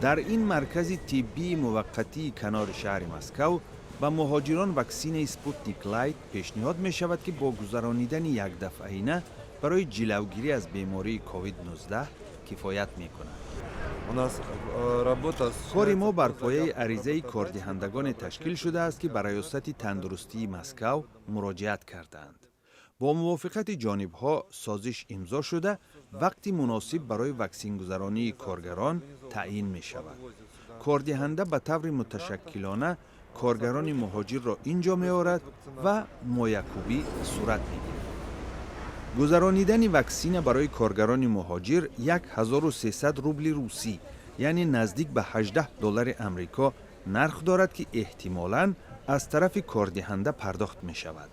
Дар ин маркази тиббии муваққатии канори шаҳри Москав ба муҳоҷирон ваксинаи «Спутник Лайт» пешниҳод мешавад, ки бо гузаронидани якдафъаина барои ҷилавгирӣ аз бемории COVID-19 кифоят мекунад. У нас работа. Кори мо бар пояи аризаи кордиҳандагоне ташкил шудааст, ки ба Раёсати тандурустии Москав муроҷиат кардаанд. Бо мувофиқати ҷонибҳо созиш имзо шуда, вақти муносиб барои ваксингузаронии коргарон таъйин мешавад. Кордиҳанда ба таври муташаккилона коргарони муҳоҷирро ин ҷо меорад ва моякубӣ сурат мегирад. Гузаронидани ваксина барои коргарони муҳоҷир 1300 рубли русӣ, яъне наздик ба 18 доллари Амрико нарх дорад, ки эҳтимолан аз тарафи кордиҳанда пардохт мешавад.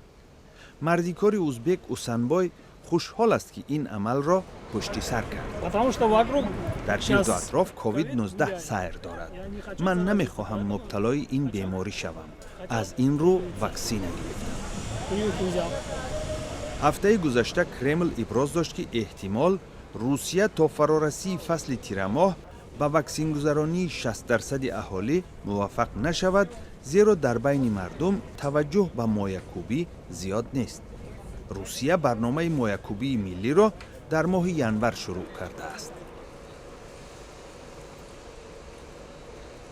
Мардикори узбек Усанбой хушҳол аст, ки ин амалро пушти сар кард. Потому что вокруг Дар гирду атроф COVID-19 сайр дорад. Ман намехоҳам мубталои ин беморӣ шавам, аз ин рӯ ваксина гирифтам. Прививку взял. Ҳафтаи гузашта Кремл иброз дошт, ки эҳтимол Русия то фарорасии фасли тирамоҳ ба ваксингузаронии 60 дарсади аҳолӣ муваффақ нашавад, зеро дар байни мардум таваҷҷӯҳ ба моякубӣ зиёд нест. Русия барномаи моякубии миллиро дар моҳи январ шурӯъ кардааст.